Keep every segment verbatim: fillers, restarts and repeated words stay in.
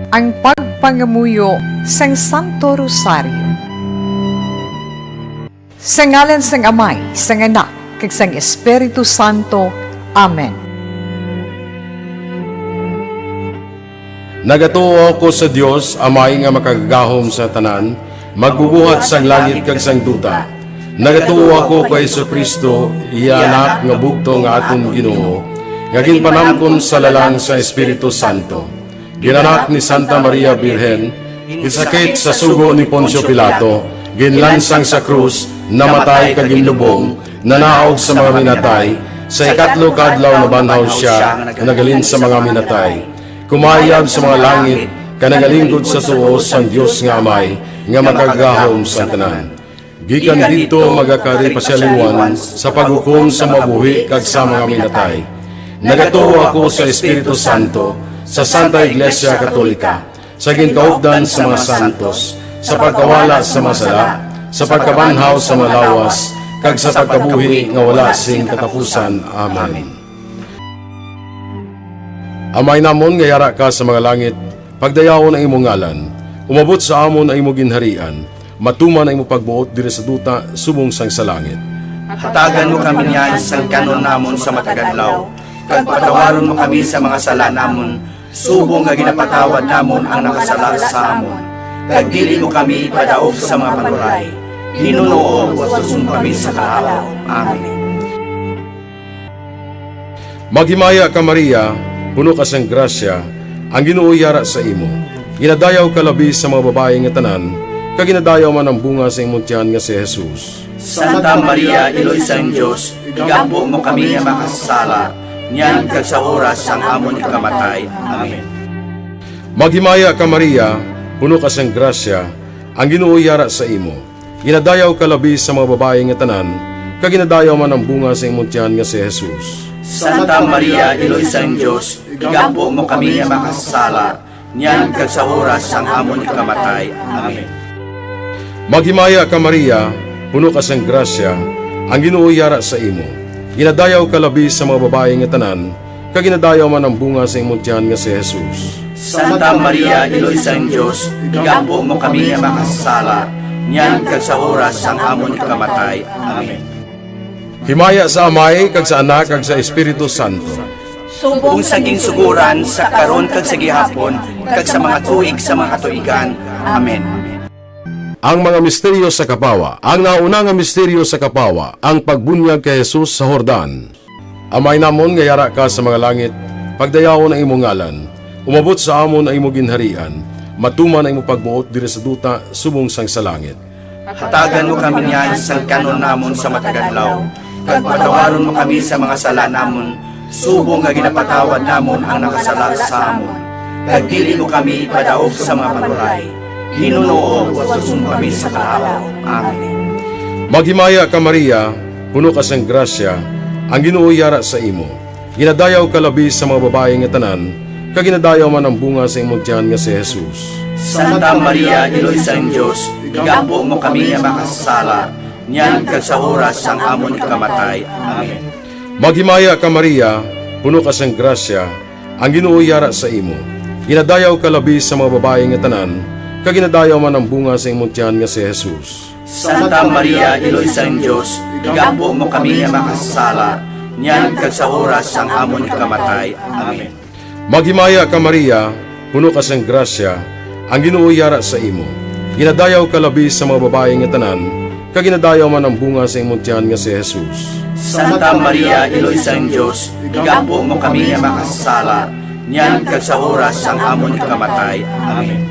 Ang pagpangamuyo sang Santo Rosario. Sa ngalan sang Amay, sang Anak, kag sang Espiritu Santo. Amen. Nagatuo ako sa Dios, Amay nga makagagahom sa tanan, magbubuhat sang langit kag sang duta. Nagatuo ako kay Jesu-Cristo, iya Anak nga bugtong nga aton Ginoo, nga ginpanamkon sa lalang sa Espiritu Santo. Ginanak ni Santa Maria Birhen, ginsakit sa sugo ni Poncio Pilato, ginlansang sa krus, namatay kag ginlubong, nanaog sa mga minatay, sa ikatlo ka adlaw nabanhaw sia, naghalin sa mga minatay. Kumayab sa mga langit, kag nagalinggod sa tuo sang Dios nga Amay, nga makagagahom sang tanan. Gikan didto magakari pa sia liwat sa paghukom sa mga buhi kag sa mga minatay. Nagatuo ako sa Espiritu Santo, sa Santa Iglesia Katolika, sa ginkaupdan sa mga santos, sa pagkawala sa mga sala, sa pagkabanhaw sa mga lawas, kag sa pagkabuhi nga wala sing katapusan. Amen. Amay namon nga yara ka sa mga langit, pagdayawon ang imo ngalan. Umabot sa amon ang imo ginharian. Matuman ang imo pagbuot diri sa duta subong sang sa langit. Hatagan mo kami niyan sang kan-on namon sa matag adlaw, kag patawaron mo kami sa mga sala namon, subong nga ginapatawad namon ang nakasala sa amon. Kag dili mo kami ipadaog sa mga panuray. Ginoo, watuson mo kami sa kahawa. Amen. Maghimaya ka, Maria, puno ka sang grasya, ang Ginoo yara sa imo. Ginadayaw ka labi sa mga babayi nga tanan, kag ginadayaw man ang bunga sa imong tiyan nga si Jesus. Santa Maria, Iloy sang Dios, igampo mo kami nga makasasala, niyan kag sa oras sang amon ikamatay. Amen. Maghimaya ka, Maria, puno ka sang grasya, ang Ginoo yara sa imo. Ginadayaw ka labi sa mga babayi nga tanan, kag ginadayaw man ang bunga sa imong tiyan nga si Jesus. Santa Maria, Iloy sang Dios, igampo mo kami nga makasasala, niyan kag sa oras sang amon ikamatay. Amen. Maghimaya ka, Maria, puno ka sang grasya, ang Ginoo yara sa imo. Ginadayaw ka labi sa mga babayi nga tanan, kag ginadayaw man ang bunga sa imong tiyan nga si Jesus. Santa Maria, Iloy sang Dios, igampo mo kami nga makasasala, niyan kag sa oras sang amon ikamatay. Amen. Himaya sa Amay, kag sa Anak, kag sa Espiritu Santo. Subong sa ginsugoran, sa karon, kag sa gihapon, kag sa mga tuig sa mga katuigan. Amen. Ang mga misteryo sa kapawa. Ang nauna nga misteryo sa kapawa, ang pagbunyag kay Jesus sa Jordan. Amay namon nga yara ka sa mga langit, pagdayawon ang imo ngalan. Umabot sa amon ang imo ginharian. Matuman ang imo pagbuot diri sa duta subong sang sa langit. Hatagan mo kami niyan sang kan-on namon sa matag adlaw, kag patawaron mo kami sa mga sala namon, subong nga ginapatawad namon ang nakasala sa amon. Kag dili mo kami ipadaog sa mga panuray. Ginoo, watuson mo kami sa kahawa. Amen. Maghimaya ka, Maria, puno ka sang grasya, ang Ginoo yara sa imo. Ginadayaw ka labi sa mga babayi nga tanan, kag ginadayaw man ang bunga sa imong tiyan nga si Jesus. Santa Maria, Iloy sang Dios, igampo mo kami nga makasasala, niyan kag sa oras sang amon ikamatay. Amen. Maghimaya ka, Maria, puno ka sang grasya, ang Ginoo yara sa imo. Ginadayaw ka labi sa mga babayi nga tanan, kag ginadayaw man ang bunga sa imong tiyan nga si Jesus. Santa Maria, Iloy sang Dios, igampo mo kami nga makasasala, niyan kag sa oras sang amon ikamatay. Amen. Maghimaya ka, Maria, puno ka sang grasya, ang Ginoo yara sa imo. Ginadayaw ka labi sa mga babayi nga tanan, kag ginadayaw man ang bunga sa imong tiyan nga si Jesus. Santa Maria, Iloy sang Dios, igampo mo kami nga makasasala, niyan kag sa oras sang amon ikamatay. Amen.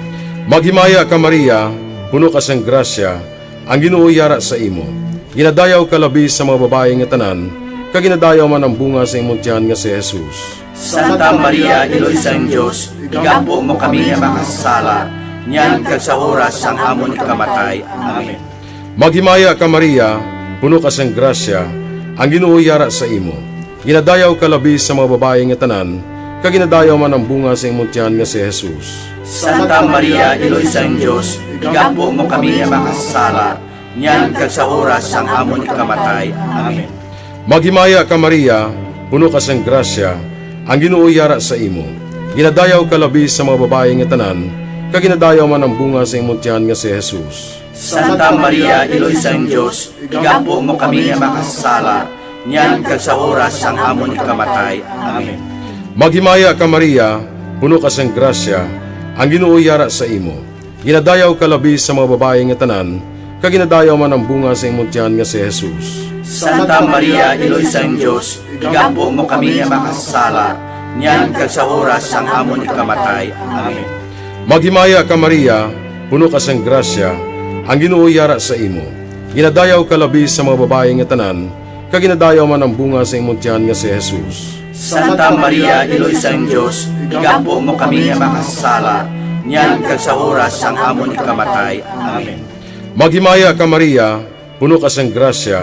Maghimaya ka, Maria, puno ka sang grasya, ang Ginoo yara sa imo. Ginadayaw ka labi sa mga babayi nga tanan, kag ginadayaw man ang bunga sa imong tiyan nga si Jesus. Santa Maria, Iloy sang Dios, igampo mo kami nga makasasala, niyan kag sa oras sang amon ikamatay. Amen. Maghimaya ka, Maria, puno ka sang grasya, ang Ginoo yara sa imo. Ginadayaw ka labi sa mga babayi nga tanan, kag ginadayaw man ang bunga sa imong tiyan nga si Jesus. Santa Maria, Iloy sang Dios, igampo mo kami nga makasasala, niyan kag sa oras sang amon ikamatay. Amen. Maghimaya ka, Maria, puno ka sang grasya, ang Ginoo yara sa imo. Ginadayaw ka labi sa mga babayi nga tanan, kag ginadayaw man ang bunga sa imong tiyan nga si Jesus. Santa Maria, Iloy sang Dios, igampo mo kami nga makasasala, niyan kag sa oras sang amon ikamatay. Amen. Maghimaya ka, Maria, puno ka sang grasya, ang Ginoo yara sa imo. Ginadayaw ka labi sa mga babayi nga tanan, kag ginadayaw man ang bunga sa imong tiyan nga si Jesus. Santa Maria, Iloy sang Dios, igampo mo kami nga makasasala, niyan kag sa oras sang amon ikamatay. Amen. Maghimaya ka, Maria, puno ka sang grasya, ang Ginoo yara sa imo. Ginadayaw ka labi sa mga babayi nga tanan, kag ginadayaw man ang bunga sa imong tiyan nga si Jesus. Santa Maria, Iloy sang Dios, igampo mo kami nga makasasala, niyan kag sa oras sang amon ikamatay. Amen. Maghimaya ka, Maria, puno ka sang grasya,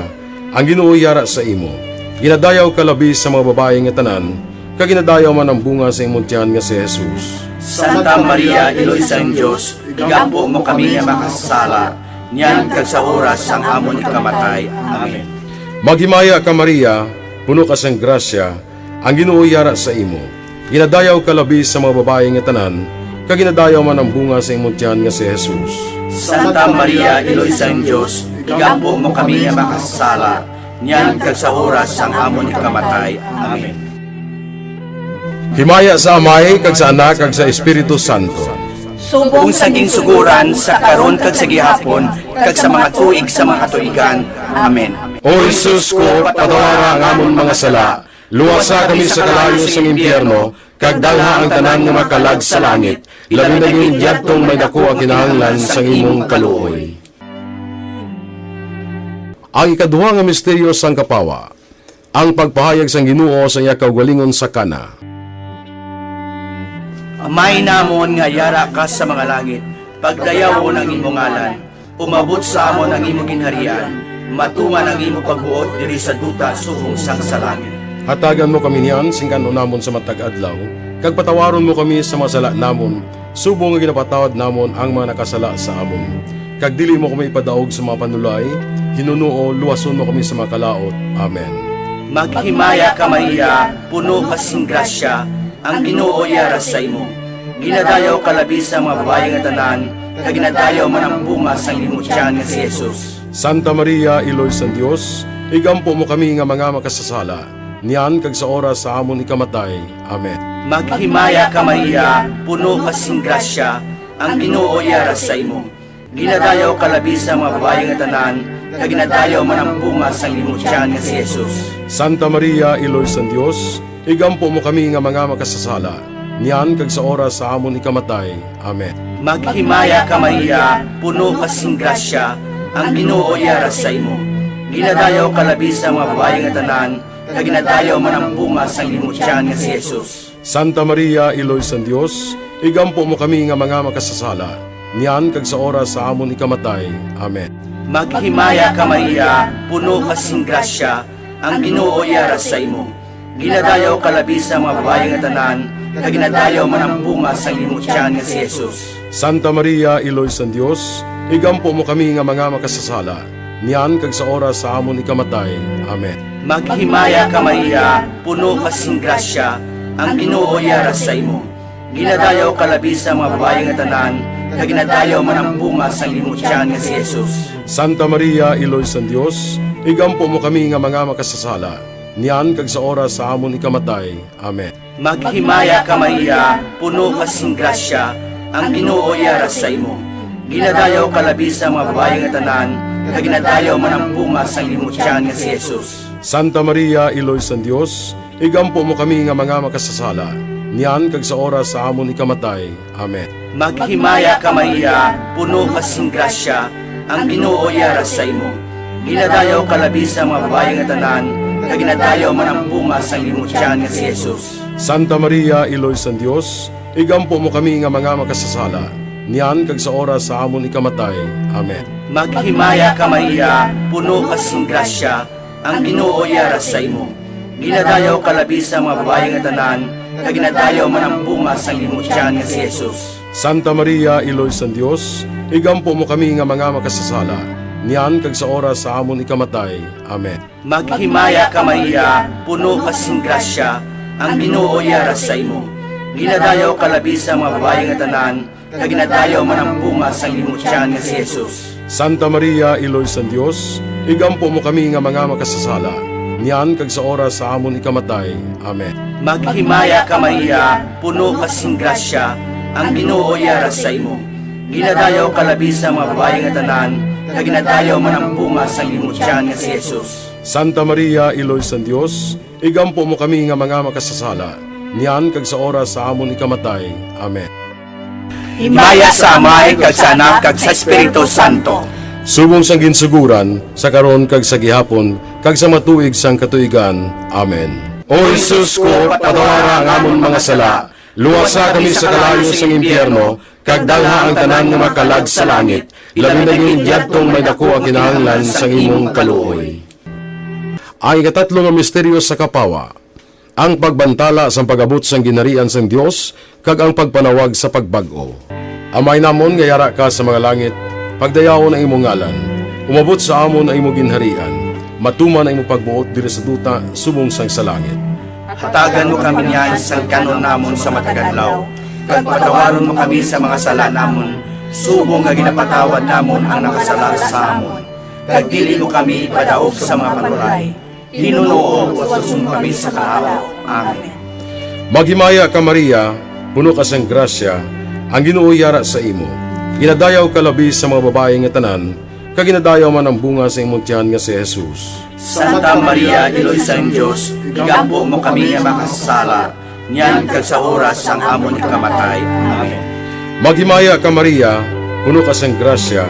ang Ginoo yara sa imo. Ginadayaw ka labi sa mga babayi nga tanan, kag ginadayaw man ang bunga sa imong tiyan nga si Jesus. Santa Maria, Iloy sang Dios, igampo mo kami nga makasasala, niyan kag sa oras sang amon ikamatay. Amen. Maghimaya ka, Maria, puno ka sang grasya, ang Ginoo yara sa imo. Ginadayaw ka labi sa mga babayi nga tanan, kag ginadayaw man ang bunga sa imong tiyan nga si Jesus. Santa Maria, Iloy sang Dios, igampo mo kami nga makasasala, niyan kag sa oras sang amon ikamatay. Amen. Himaya sa Amay, kag sa Anak, kag sa Espiritu Santo. Subong sa ginsuguran, sa karon, kag sa gihapon, kag sa mga tuig sa mga katuigan. Amen. O Jesus ko, patawara ang amon mga sala, luwasa kami sa kalayo sang impyerno, kag dalha ang tanan nga mga kalag sa langit, labi na gid yadtong may daku ang kinahanglan sang imong kaluoy. Ang ikaduha nga misteryo sang kapawa, ang pagpahayag sang Ginoo sa iya kaugalingon sa Cana. Amay namon nga yara ka sa mga langit, pagdayawon ang imo ngalan, umabot sa amon ang imo ginharian, matuman ang imo pagbuot diri sa duta subong sang sa langit. Hatagan mo kami niyan sing kan-on namon sa matag adlaw, kag patawaron mo kami sa mga sala namon, subong nga ginapatawad namon ang mga nakasala sa amon. Kag dili mo kami ipadaog sa mga panulay, hinunoo, luwason mo kami sa mga kalaut. Amen. Maghimaya ka, Maria, puno ka sing grasya, ang Ginoo yara sa imo. Ginadayaw ka labi sa mga babayi nga tanan, kag ginadayaw man ang bunga sang imo tiyan nga si Jesus. Santa Maria, Iloy sang Dios, igampo mo kami nga mga makasasala, niyan kag sa oras sa amon ikamatay. Amen. Maghimaya ka, Maria, puno ka sing grasya, ang Ginoo yara sa imo. Ginadayaw ka labi sa mga babayi nga tanan, kag ginadayaw man ang bunga sang imo tiyan nga si Jesus. Santa Maria, Iloy sang Dios, igampo mo kami nga mga makasasala, niyan kag sa oras sa amon ikamatay. Amen. Maghimaya ka, Maria, puno ka sing grasya, ang Ginoo yara sa imo. Ginadayaw ka labi sa mga babayi nga tanan, kag ginadayaw man ang bunga sang imo tiyan nga si Jesus. Santa Maria, Iloy sang Dios, igampo mo kami nga mga makasasala, niyan kag sa oras sa amon ikamatay. Amen. Maghimaya ka, Maria, puno ka sing grasya, ang Ginoo yara sa imo. Ginadayaw ka labi sa mga babayi nga tanan, kag ginadayaw man ang bunga sang imo tiyan nga si Jesus. Santa Maria, Iloy sang Dios, igampo mo kami nga mga makasasala, niyan kag sa oras sa amon ikamatay. Amen. Maghimaya ka, Maria, puno ka sing grasya, ang Ginoo yara sa imo. Ginadayaw ka labi sa mga babayi nga tanan, kag ginadayaw man ang bunga sang imo tiyan nga si Jesus. Santa Maria, Iloy sang Dios, igampo mo kami nga mga makasasala, niyan kag sa oras sa amon ikamatay. Amen. Maghimaya ka, Maria, puno ka sing grasya, ang Ginoo yara sa imo. Ginadayaw ka labi sa mga babayi nga tanan, kag ginadayaw man ang bunga sang imo tiyan nga si Jesus. Santa Maria, Iloy sang Dios, igampo mo kami nga mga makasasala, niyan kag sa oras sa amon ikamatay. Amen. Maghimaya ka, Maria, puno ka sing grasya, ang Ginoo yara sa imo. Ginadayaw ka labi sa mga babayi nga tanan, kag ginadayaw man ang bunga sang imo tiyan nga si Jesus. Santa Maria, Iloy sang Dios, igampo mo kami nga mga makasasala, niyan kag sa oras sa amon ikamatay. Amen. Maghimaya ka, Maria, puno ka sing grasya, ang Ginoo yara sa imo. Ginadayaw ka labi sa mga babayi nga tanan, kag ginadayaw man ang bunga sang imo tiyan nga si Jesus. Santa Maria, Iloy sang Dios, igampo mo kami nga mga makasasala, niyan kag sa oras sa amon ikamatay. Amen. Maghimaya ka, Maria, puno ka sing grasya, ang Ginoo yara sa imo. Ginadayaw ka labi sa mga babayi nga tanan, kag ginadayaw man ang bunga sang imong tiyan nga si Jesus. Santa Maria, Iloy sang Dios, igampo mo kami nga mga makasasala, niyan kag sa oras sa amon ikamatay. Amen. Maghimaya ka, Maria, puno ka sing grasya, ang Ginoo yara sa imo. Ginadayaw ka labi sa mga babayi nga tanan, kag ginadayaw man ang bunga sang imong tiyan nga si Jesus. Santa Maria, Iloy sang Dios, igampo mo kami nga mga makasasala, niyan kag sa oras sa amon ikamatay. Amen. Himaya sa Amay, kag sa Anak, kag sa Espiritu Santo. Subong sang ginsugoran, sa karon kag sa gihapon, kag sa mga tuig sang katuigan. Amen. O Jesus ko, patawara ang amon mga sala, luwasa kami sa kalayo sang impyerno, kag dalha ang tanan nga makalag sa langit, labi na gid yadtong may daku ang kinahanglan sang imong kaluoy. Ang ikatatlo nga misteryo sa kapawa, ang pagbantala sang pag-abot sang ginharian sang Dios kag ang pagpanawag sa pagbag-o. Amay namon nga yara ka sa mga langit, pagdayawon ang imong ngalan. Umabot sa amon ang imong ginharian. Matuman ang imong pagbuot diri sa duta subong sang sa langit. Hatagan mo kami niyan sang kan-on namon sa matag adlaw, kag patawaron mo kami sa mga sala namon, subong nga ginapatawad namon ang nakasala sa amon. Kag dili mo kami ipadaog sa mga panulay. Ginoo, luwason mo kami sa kalayo. Amen. Maghimaya ka, Maria, puno ka sang grasya, ang Ginoo yara sa imo. Ginadayaw ka labi sa mga babayi nga tanan, kag ginadayaw man ang bunga sa imong tiyan nga si Jesus. Santa Maria, Iloy sang Dios, igampo mo kami nga makasasala, niyan kag sa oras sang amon ikamatay. Amen. Maghimaya ka, Maria, puno ka sang grasya,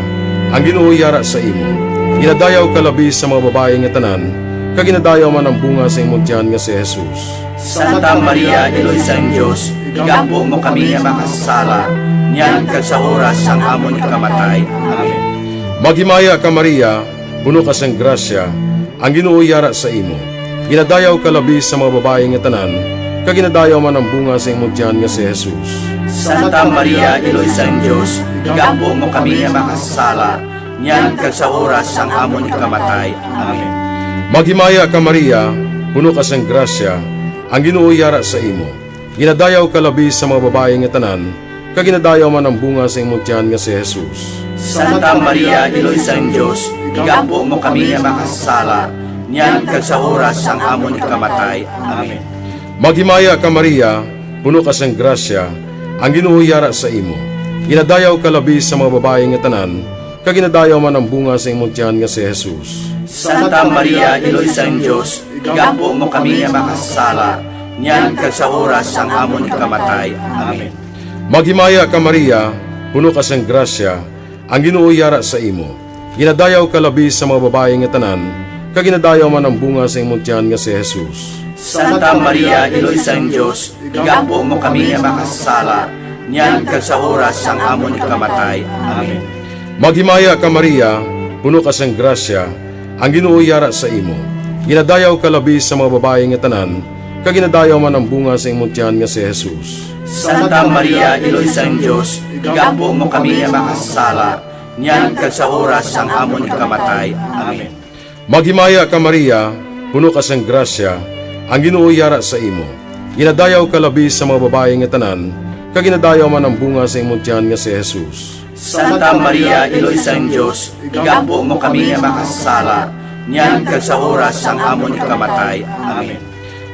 ang Ginoo yara sa imo. Ginadayaw ka labi sa mga babayi nga tanan, kag ginadayaw man ang bunga sa imong tiyan nga si Jesus. Santa Maria, Iloy sang Dios, igampo mo kami nga makasasala, niyan kag sa oras sang amon ikamatay. Amen. Maghimaya ka, Maria, puno ka sang grasya, ang Ginoo yara sa imo. Ginadayaw ka labi sa mga babayi nga tanan, kag ginadayaw man ang bunga sa imong tiyan nga si Jesus. Santa Maria, Iloy sang Dios, igampo mo kami nga makasasala, niyan kag sa oras sang amon ikamatay. Amen. Maghimaya ka, Maria, puno ka sang grasya, ang Ginoo yara sa imo. Ginadayaw ka labi sa mga babayi nga tanan, kag ginadayaw man ang bunga sa imong tiyan nga si Jesus. Santa Maria, Iloy sang Dios, igampo mo kami nga makasasala, niyan kag sa oras sang amon ikamatay. Amen. Maghimaya ka, Maria, puno ka sang grasya, ang Ginoo yara sa imo. Ginadayaw ka labi sa mga babayi nga tanan, kag ginadayaw man ang bunga sa imong tiyan nga si Jesus. Santa Maria, Iloy sang Dios, igampo mo kami nga makasasala, niyan kag sa oras sang amon ikamatay. Amen. Maghimaya ka, Maria, puno ka sang grasya, ang Ginoo yara sa imo. Ginadayaw ka labi sa mga babayi nga tanan, kag ginadayaw man ang bunga sa imong tiyan nga si Jesus. Santa Maria, Iloy sang Dios, igampo mo kami nga makasasala, niyan kag sa oras sang amon ikamatay. Amen. Maghimaya ka, Maria, puno ka sang grasya, ang Ginoo yara sa imo. Ginadayaw ka labi sa mga babayi nga tanan, kag ginadayaw man ang bunga sa imong tiyan nga si Jesus. Santa Maria, Iloy sang Dios, igampo mo kami nga makasasala, niyan kag sa oras sang amon ikamatay. Amen. Maghimaya ka, Maria, puno ka sang grasya, ang Ginoo yara sa imo. Ginadayaw ka labi sa mga babayi nga tanan, kag ginadayaw man ang bunga sa imong tiyan nga si Jesus. Santa Maria, Iloy sang Dios, igampo mo kami nga makasasala, niyan kag sa oras sang amon ikamatay. Amen.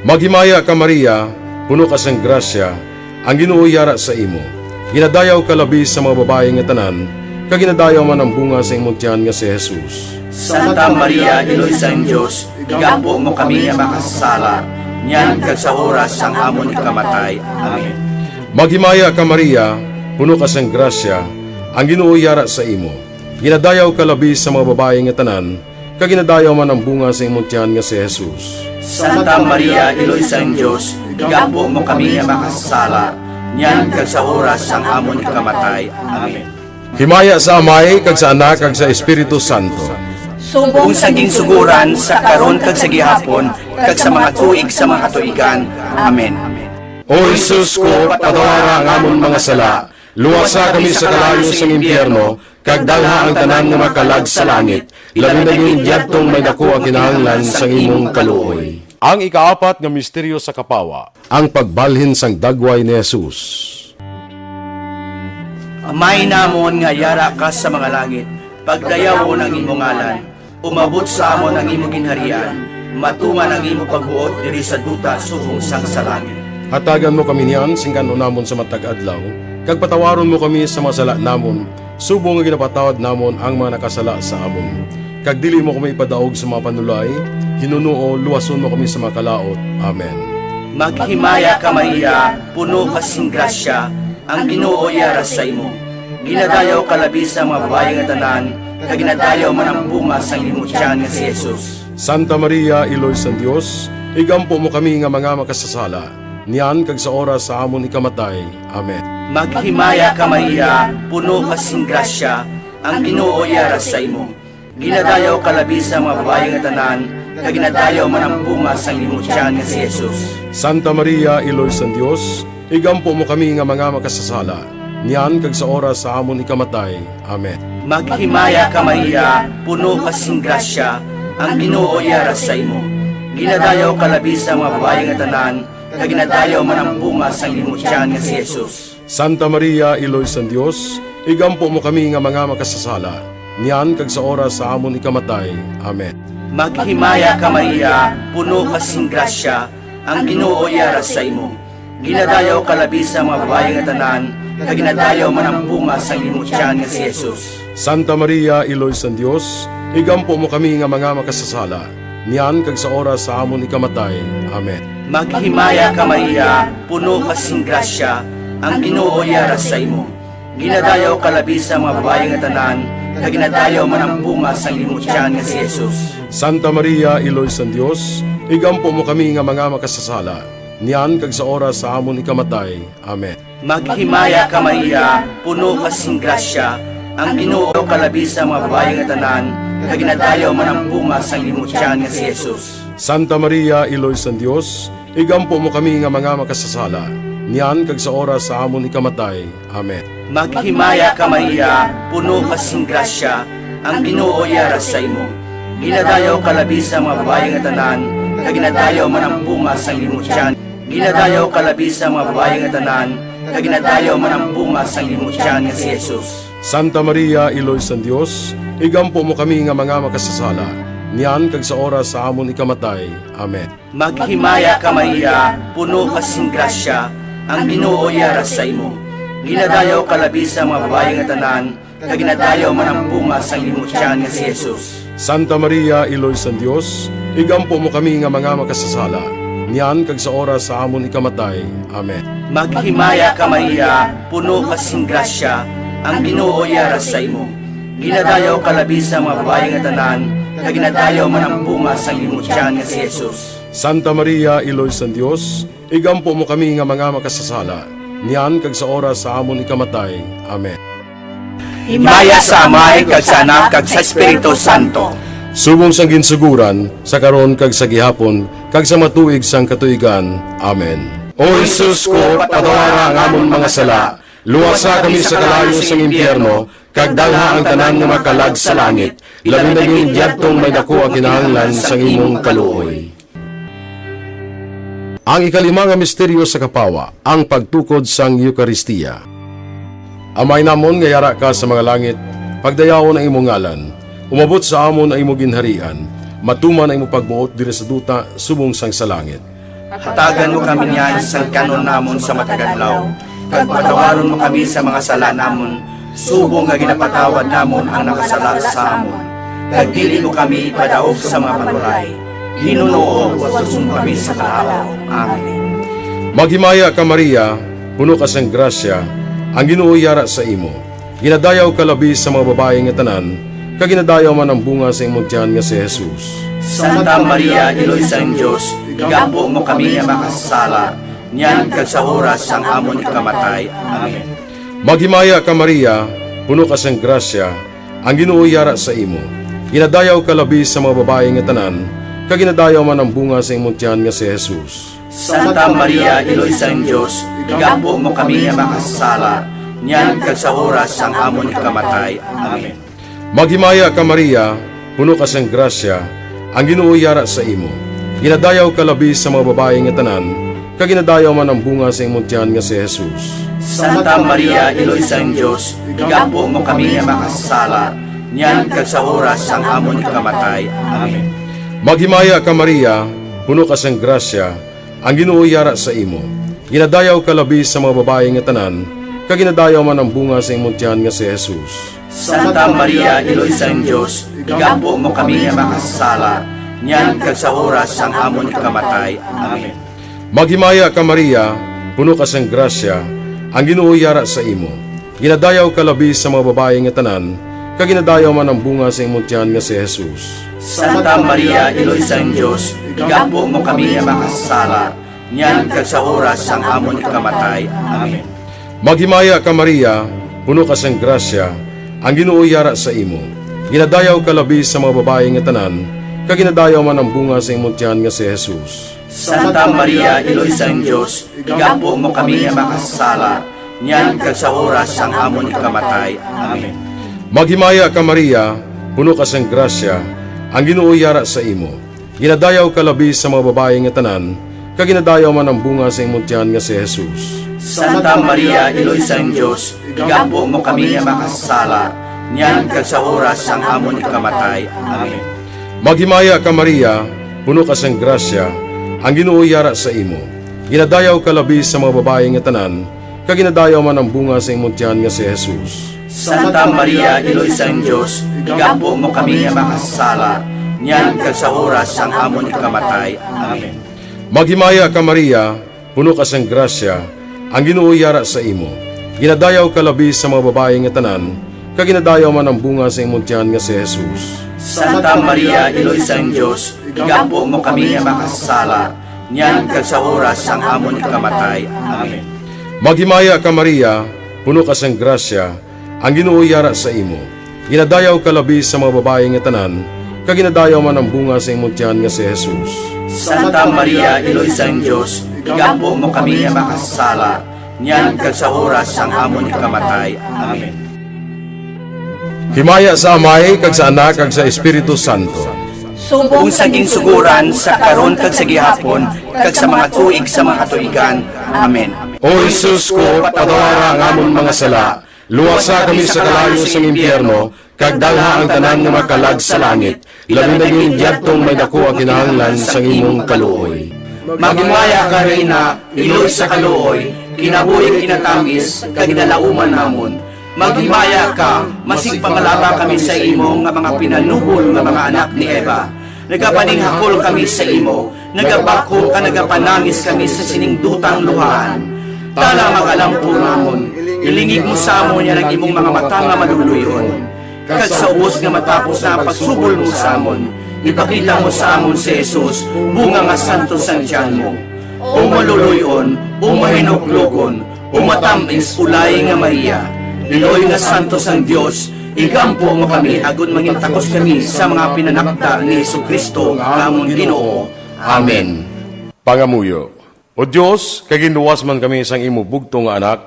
Maghimaya ka, Maria, puno ka sang grasya, ang Ginoo yara sa imo. Ginadayaw ka labi sa mga babayi nga tanan, kag ginadayaw man ang bunga sa imong tiyan nga si Jesus. Santa Maria, Iloy sang Dios, igampo mo kami nga makasasala, niyan kag sa oras sang amon ikamatay. Amen. Maghimaya ka, Maria, puno ka sang grasya, ang Ginoo yara sa imo. Ginadayaw ka labi sa mga babayi nga tanan, kag ginadayaw man ang bunga sa imong tiyan nga si Jesus. Santa Maria, Iloy sang Dios, igampo mo kami nga makasasala, niyan kag sa oras sang amon ikamatay. Amen. Himaya sa Amay, kag sa Anak, kag sa Espiritu Santo. Subong sa ginsugoran, sa karon, kag sa gihapon, kag sa mga tuig sa mga katuigan. Amen. O Jesus ko, patawara ang amon mga sala, luwasa kami sa kalayo sang impyerno, kag dalha ang tanan nga makalag sa langit, labi na gid yadtong may daku ang kinahanglan sang imong kaluoy. Ang ikaapat nga misteryo sa kapawa, ang pagbalhin sang dagway ni Jesus. Amay namon nga yara ka sa mga langit, pagdayawon ang imo ngalan, umabot sa amon ang imo ginharian, matuman ang imo pagbuot diri sa duta subong sang sa langit. Hatagan mo kami niyan sing kan-on namon sa matag adlaw, kag patawaron mo kami sa mga sala namon, subong nga ginapatawad namon ang mga nakasala sa amon. Kag dili mo kami ipadaog sa mga panulay, hinunoo, luwason mo kami sa mga kalaut. Amen. Maghimaya ka, Maria, puno ka sing grasya, ang Ginoo yara sa imo. Ginadayaw ka labi sa mga babayi nga tanan, kag ginadayaw man ang bunga sang imo tiyan nga si Jesus. Santa Maria, Iloy sang Dios, igampo mo kami nga mga makasasala, niyan kag sa oras sa amon ikamatay. Amen. Maghimaya ka, Maria, puno ka sing grasya, ang Ginoo yara sa imo. Ginadayaw ka labi sa mga babayi nga tanan, kag ginadayaw man ang bunga sang imo tiyan nga si Jesus. Santa Maria, Iloy sang Dios, igampo mo kami nga mga makasasala, niyan kag sa oras sa amon ikamatay. Amen. Maghimaya ka, Maria, puno ka sing grasya, ang Ginoo yara sa imo. Ginadayaw ka labi sa mga babayi nga tanan, kag ginadayaw man ang bunga sang imo tiyan nga si Jesus. Santa Maria, Iloy sang Dios, igampo mo kami nga mga makasasala, niyan kag sa oras sa amon ikamatay. Amen. Maghimaya ka, Maria, puno ka sing grasya, ang Ginoo yara sa imo. Ginadayaw ka labi sa mga babayi nga tanan, kag ginadayaw man ang bunga sang imo tiyan nga si Jesus. Santa Maria, Iloy sang Dios, igampo mo kami nga mga makasasala, niyan kag sa oras sa amon ikamatay. Amen. Maghimaya ka, Maria, puno ka sing grasya, ang Ginoo yara sa imo. Ginadayaw ka labi sa mga babayi nga tanan, kag ginadayaw man ang bunga sang imo tiyan nga si Jesus. Santa Maria, Iloy sang Dios, igampo mo kami nga mga makasasala, niyan kag sa oras sa amon ikamatay. Amen. Maghimaya ka, Maria, puno ka sing grasya, ang Ginoo ka labi sa mga babayi nga tanan, kag ginadayaw man ang bunga sang imo tiyan nga si Jesus. Santa Maria, Iloy sang Dios, igampo mo kami nga mga makasasala, niyan kag sa oras sa amon ikamatay. Amen. Maghimaya ka, Maria, puno ka sing grasya, ang Ginoo yara sa imo. Ginadayaw ka labi sa mga babayi nga tanan, kag ginadayaw man ang bunga sang imo tiyan. Ginadayaw ka labi sa mga babayi nga tanan, kag ginadayaw man ang bunga sang imo tiyan nga si Jesus. Santa Maria, Iloy sang Dios, igampo mo kami nga mga makasasala, niyan kag sa oras sa amon ikamatay. Amen. Maghimaya ka, Maria, puno ka sing grasya, ang Ginoo yara sa imo. Ginadayaw ka labi sa mga babayi nga tanan, kag ginadayaw man ang bunga sang imo tiyan nga si Jesus. Santa Maria, Iloy sang Dios, igampo mo kami nga mga makasasala, niyan kag sa oras sa amon ikamatay. Amen. Maghimaya ka, Maria, puno ka sing grasya, ang Ginoo yara sa imo. Ginadayaw ka labi sa mga babayi nga tanan, kag ginadayaw man ang bunga sang imo tiyan nga si Jesus. Santa Maria, Iloy sang Dios, igampo mo kami nga mga makasasala, niyan kag sa oras sa amon ikamatay. Amen. Himaya sa Amay, kag sa Anak, kag sa Espiritu Santo. Subong sang ginsugoran, sa karon kag sa gihapon, kag sa matuig sang katuigan. Amen. O Jesus ko, patawara ang amon mga sala, luwasa kami sa kalayo sang impyerno, kag dalha ang tanan nga mga kalag sa langit, labi na gid yadtong may daku ang kinahanglan sang imong kaluoy. Ang ikalima nga misteryo sa kapawa, ang pagtukod sang Eukaristia. Amay namon nga yara ka sa mga langit, pagdayawon ang imo ngalan, umabot sa amon ang imo ginharian, matuman ang imo pagbuot diri sa duta subong sang sa langit. Hatagan mo kami niyan sang kan-on namon sa matag adlaw, kag patawaron mo kami sa mga sala namon, subong nga ginapatawad namon ang nakasala sa amon. Kag dili mo kami ipadaog sa mga panulay. Ginoo, luwason mo kami sa kalaut. Amen. Maghimaya ka, Maria, puno ka sang grasya, ang Ginoo yara sa imo. Ginadayaw ka labi sa mga babayi nga tanan, kag ginadayaw man ang bunga sa imong tiyan nga si Jesus. Santa Maria, Iloy sang Dios, igampo mo kami nga makasasala, niyan kag sa oras sang amon ikamatay. Amen. Maghimaya ka, Maria, puno ka sang grasya, ang Ginoo yara sa imo. Ginadayaw ka labi sa mga babayi nga tanan, kag ginadayaw man ang bunga sa imong tiyan nga si Jesus. Santa Maria, Iloy sang Dios, igampo mo kami nga makasasala, niyan kag sa oras sang amon ikamatay. Amen. Maghimaya ka, Maria, puno ka sang grasya, ang Ginoo yara sa imo. Ginadayaw ka labi sa mga babayi nga tanan, kag ginadayaw man ang bunga sa imong tiyan nga si Jesus. Santa Maria, Iloy sang Dios, igampo mo kami nga makasasala, niyan kag sa oras sang amon ikamatay. Amen. Maghimaya ka, Maria, puno ka sang grasya, ang Ginoo yara sa imo. Ginadayaw ka labi sa mga babayi nga tanan, kag ginadayaw man ang bunga sa imong tiyan nga si Jesus. Santa Maria, Iloy sang Dios, igampo mo kami nga makasasala, niyan kag sa oras sang amon ikamatay. Amen. Maghimaya ka, Maria, puno ka sang grasya, ang Ginoo yara sa imo. Ginadayaw ka labi sa mga babayi nga tanan, kag ginadayaw man ang bunga sa imong tiyan nga si Jesus. Santa Maria, Iloy sang Dios, igampo mo kami nga makasasala, niyan kag sa oras sang amon ikamatay. Amen. Maghimaya ka, Maria, puno ka sang grasya, ang Ginoo yara sa imo. Ginadayaw ka labi sa mga babayi nga tanan, kag ginadayaw man ang bunga sa imong tiyan nga si Jesus. Santa Maria, Iloy sang Dios, igampo mo kami nga makasasala, niyan kag sa oras sang amon ikamatay. Amen. Maghimaya ka, Maria, puno ka sang grasya, ang Ginoo yara sa imo. Ginadayaw ka labi sa mga babayi nga tanan, kag ginadayaw man ang bunga sa imong tiyan nga si Jesus. Santa Maria, Iloy sang Dios, igampo mo kami nga makasasala, niyan kag sa oras sang amon ikamatay. Amen. Maghimaya ka, Maria, puno ka sang grasya, ang Ginoo yara sa imo. Ginadayaw ka labi sa mga babayi nga tanan, kag ginadayaw man ang bunga sa imong tiyan nga si Jesus. Santa Maria, Iloy sang Dios, igampo mo kami nga makasasala, niyan kag sa oras sang amon ikamatay. Amen. Maghimaya ka, Maria, puno ka sang grasya, ang Ginoo yara sa imo. Ginadayaw ka labi sa mga babayi nga tanan, kag ginadayaw man ang bunga sa imong tiyan nga si Jesus. Santa Maria, Iloy sang Dios, igampo mo kami nga makasasala, niyan kag sa oras sang amon ikamatay. Amen. Maghimaya ka, Maria, puno ka sang grasya, ang Ginoo yara sa imo. Ginadayaw ka labi sa mga babayi nga tanan, kag ginadayaw man ang bunga sa imong tiyan nga si Jesus. Santa Maria, Iloy sang Dios, igampo mo kami nga makasasala, niyan kag sa oras sang amon ikamatay. Amen. Himaya sa Amay, kag sa Anak, kag sa Espiritu Santo. Subong sa ginsugoran, sa karon, kag sa gihapon, kag sa mga tuig sa mga katuigan. Amen. O Jesus ko, patawara ang amon mga sala, luwasa kami sa kalayo sang impyerno, kag dalha ang tanan nga makalag sa langit, labi na gid yadtong may daku ang kinahanglan sang imong kaluoy. Maghimaya ka, Reyna, iloy sa kaluoy, kinabuhi, kinatamis, kag ginalauman namon. Maghimaya ka, masigpamalaba kami sa imo nga mga pinanubol nga mga anak ni Eva. Nagapaninghakol kami sa imo, nagabakho kag nagapanangis kami sa sining dutang luhaan. Tana, mag-alampo namon, ilingig mo sa amon yan ang imong mga mata nga maluluy-on. Kag sa ubos nga matapos na ang pagsubol mo sa amon, ipakita mo sa amon si Jesus, bunga nga santos sang tiyan mo. O maluluy-on, o mahinuklogon, o matamis, ulay nga Maria, iloy nga santos sang Dios, igampo mo kami agod mangin takos kami sa mga pinanakda ni Jesu-Cristo nga amon Ginoo. Amen. Pangamuyo. O Dios, kay ginluwas man kami sang imo bugtong nga Anak,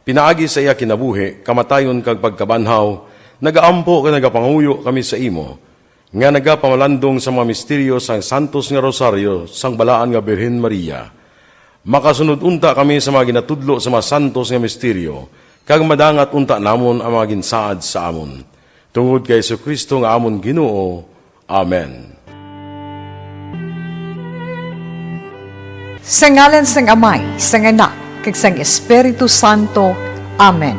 pinaagi sa iya kinabuhi, kamatayon, kag pagkabanhaw, nagaampo kag nagapangamuyo kami sa imo, nga nagapamalandong sa mga misteryo sang santos nga rosaryo sang Balaan nga Birhen Maria. Makasunod unta kami sa mga ginatudlo sa mga santos nga misteryo, kag madangat unta namon ang mga ginsaad sa amon. Tungod kay Jesu-Cristo nga amon Ginoo. Amen. Sa ngalan sang Amay, sang Anak, kag sang Espiritu Santo. Amen.